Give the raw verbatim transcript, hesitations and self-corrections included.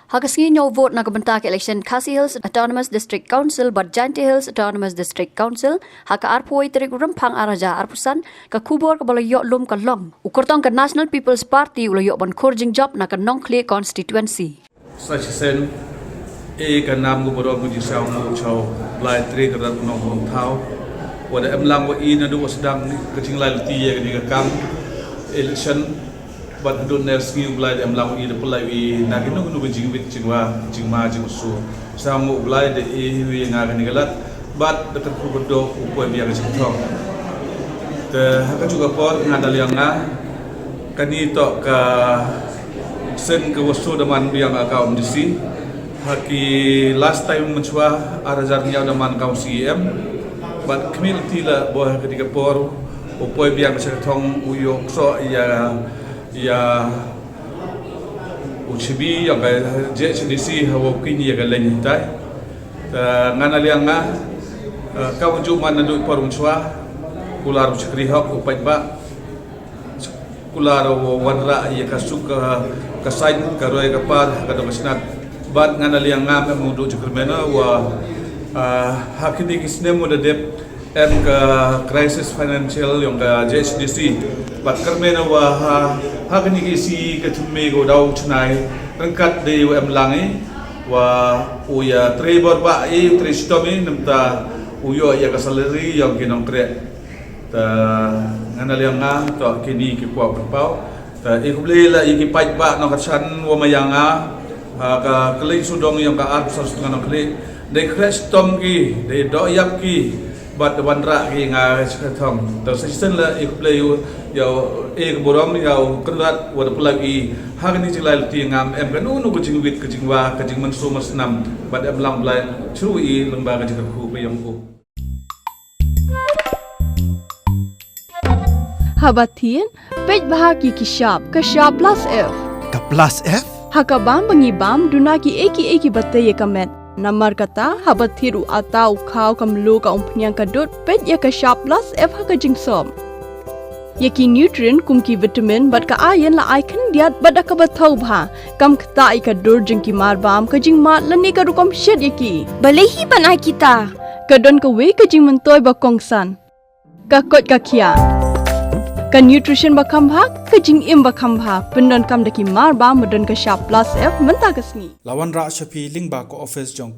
Ha ka sngi ñiew vote na ka bynta ka election Khasi Hills Autonomous District Council bad Jaintia Hills Autonomous District Council ha ka arphew tarik Rymphang ar hajar arphew san, ka khubor kaba la ïoh lum ka long u kyrtong ka National People's Party u la ïoh ban khur jingjop na ka Nongkhlieh constituency. Sa shisien, e ka nam ka burom ka jingsngew u chau Blai, tre ka rat u nongthaw. Wat da em lang wa i naduh wa sdang ka jinglai lynti ïa kane ka kam election, bad haduh ne sngi u Blai da em lang wa i da pynlait i na kino kino ka jingwit jingwa jingma jingsu. Sa mo u Blai da i wi nga kane ka lad bad da kyrkhu kyrdoh u poi biang ka jingthong. Te ha kajuh ka por nga da liang nga, kane toh ka seng ka wa shu da man biang ka U M D C. Ha ki last time mynshuwa ar hajar hynñiew da man ka U C E M. Bad khmih lynti la bo ha kane ka por u poi biang ka jingthong u ïoh ksoh ïa, ïa u chibi ïa ka J H D C ha wa u kñi ïa ka leng hitai. Te nga na liang nga, eh, ka wujud man naduh por mynshuwa, kular u chakri hok u paidbah, kular u wanrah ïa ka suk ka, ka saiñ ka roi ka par ka dong ka snat. Bad nga na liang nga em u duh jingkyrmen wa, eh, ha kine ki snem wa da dep em ka crisis financial yong ka J H D C. Bad kyrmen wa ha, ha kine ki sngi ka thymmai ka u daw chynai ryngkat dei wa em lang i wa u ïa trei bor ba i, u trei shitom i, namta u ïoh ïa ka salary yong ki nongtrei. Te nga na liang nga toh kine ki kwah pynpaw. Te i khublei la i ki paidbah nongkyrshan wa ma ïa nga, ha ka kylliang sawdong yong ka arphew san sutnga Nongkhlieh. Dei khreh shitom ki, dei doh ïap ki, bad wanrah ki nga shkethong. Te sa shisien la i khublei ïa u, ïa u, i ka burom ïa u Kynrad wa da pynlait i ha kane jinglai lynti ngam em kano kano ka jingwit ka jingwa ka jingmynsaw mynsnam bad em lang Blai through i lyngba ka jingkyrkhu ka yong u. Haba thied, peit bha ki ki shap, ka shap plus F. Ka plus F? Ha ka bam ba ngi bam, duna ki ei ki ei ki ba tei ïa ka met. Namar kata, haba thied u ata u khaw ka mluh ka umphniang ka dud, peit ïa ka shap plus F ha ka jingsop. Ïa ki nutrient kum ki vitamin bad ka iron la ai khyndiat bad da kaba thaw bha. Kam ktah ïa ka dur jong ki mar bam, ka jingmad lane ka rukom shet ïa ki. Balei hi ban ai kita? Ka don kawei ka jingmyntoi ba kongsan. Ka koit ka khiah. Ka nutrition ba kham bha, ka jingim ba kham bha. Pyndonkam da ki mar bam ba don ka shap plus F mynta ka sngi. La wanrah sha phi lyngba ka office jong